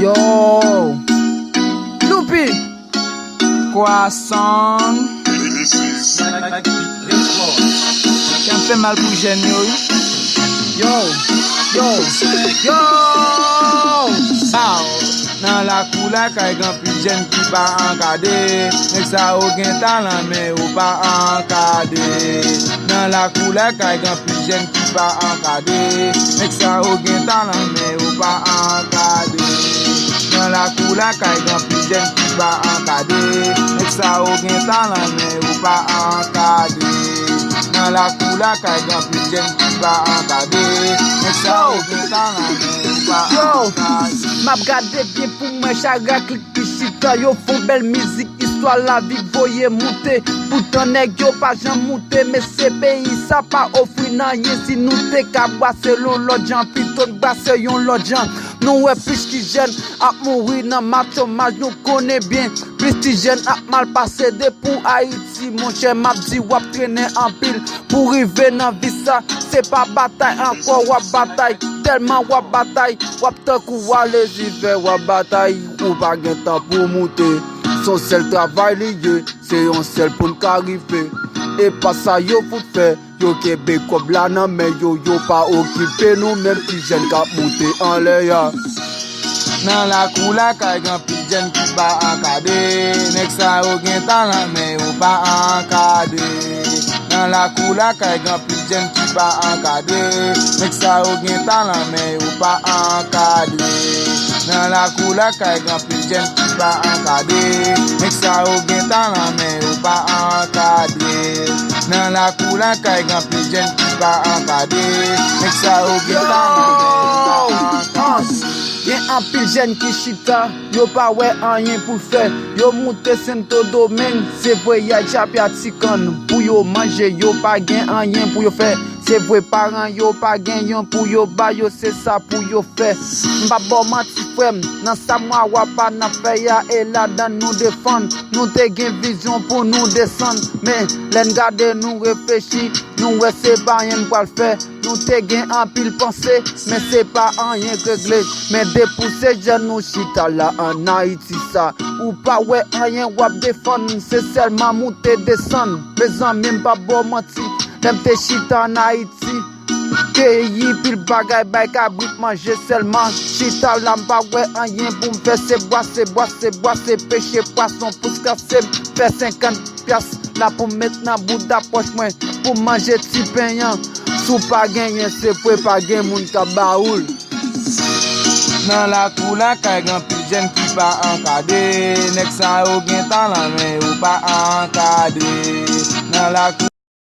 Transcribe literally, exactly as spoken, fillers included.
Yo, Loupi, Kwason. Kè m fè mal pou jèn yo, wi. Yo, yo, yo. Pow. Nan lakou lakay gen anpil jèn ki pa ankadre. Nèg sa yo gen talan, men yo pa ankadre. Nan lakou lakay gen anpil jèn ki pa ankadre. Nèg sa yo gen talan, men yo pa ankadre. Nan lakou lakay gen anpil jèn ki pa ankadre. Nèg sa yo gen talan, men yo pa ankadre. Nan lakou lakay gen anpil jèn ki pa ankadre. Nèg sa yo gen talan, men yo pa ankadre. M ap gade byen pou mwen, Chara Klik ki chita, yo fè yon bèl mizik, istwa lavi k voye moute. Poutan nèg yo pa janm moute, men se peyi sa pa ofri n anyen. Si nou te ka bwase l yon lòt jan, pito n bwase yon lòt jan. Nou wè plis ki jèn ap mouri nan machomaj, nou konnen byen. Plis ti jèn ap mal pase de pou Ayiti, monchè, m ap di w ap trennen anpil. Pou rive nan vi sa, se pa batay ankò w ap batay. Tèlman w ap batay, w ap tankou w ale zifè, w ap batay, ou pa gen tan pou moute. Se yon sèl travay li ye, se yon sèl pou n ka rive. E pa sa yo fout fè, yo kenbe kòb la nan men yo, yo pa okipe nou menm ti jèn k ap moute anlè a. Nan lakou lakay gen anpil jèn ki pa ankadre. Nèg sa yo gen talan, men yo pa ankadre. Nan lakou lakay gen anpil jèn ki pa ankadre. Nèg sa yo gen talan, men yo pa ankadre. Nan lakou lakay gen anpil jèn ki pa ankadre. Nèg sa yo gen talan, men yo pa ankadre. Nan lakou lakay gen anpil jèn ki pa ankadre. Nèg sa yo gen talan, men yo pa ankadre. Gen anpil jèn ki chita, yo pa wè anyen pou l fè. Yo moute Sentodomeng, se vwayaj a pyatikàn. Pou yo manje, yo pa gen anyen pou yo fè. Se vre, paran yo pa gen yon pou yo ba yo, se sa pou yo fè. M p ap ba w manti, frè m, nan sa mwa w ap pa nan fè a, e ladan nou defann. Nou te gen vizyon pou nou desann, men lè n gade, nou reflechi, nou wè se pa anyen n pral fè. Nou te gen anpil panse, men se pa anyen k regle. Men depi w se jèn, ou chita la ann Ayiti sa, ou pa wè anyen w ap defann, se sèlman moute desann. Mezanmi, m p ap ba w manti, lè m te chita ann Ayiti, peyi pil bagay bay kabrit manje sèlman. Chita la, m pa wè anyen pou m fè, se bwase, bwase, bwase, peche pwason, pous kase, m fè senkant pyas la pou m met nan bouda pòch mwen, pou m manje ti pen an. Si w pa genyen, se vre pa gen moun k ap ba ou l. Nan lakou lakay gen anpil jèn ki pa ankadre. Nèg sa yo gen talan, men yo pa ankadre. Nan lakou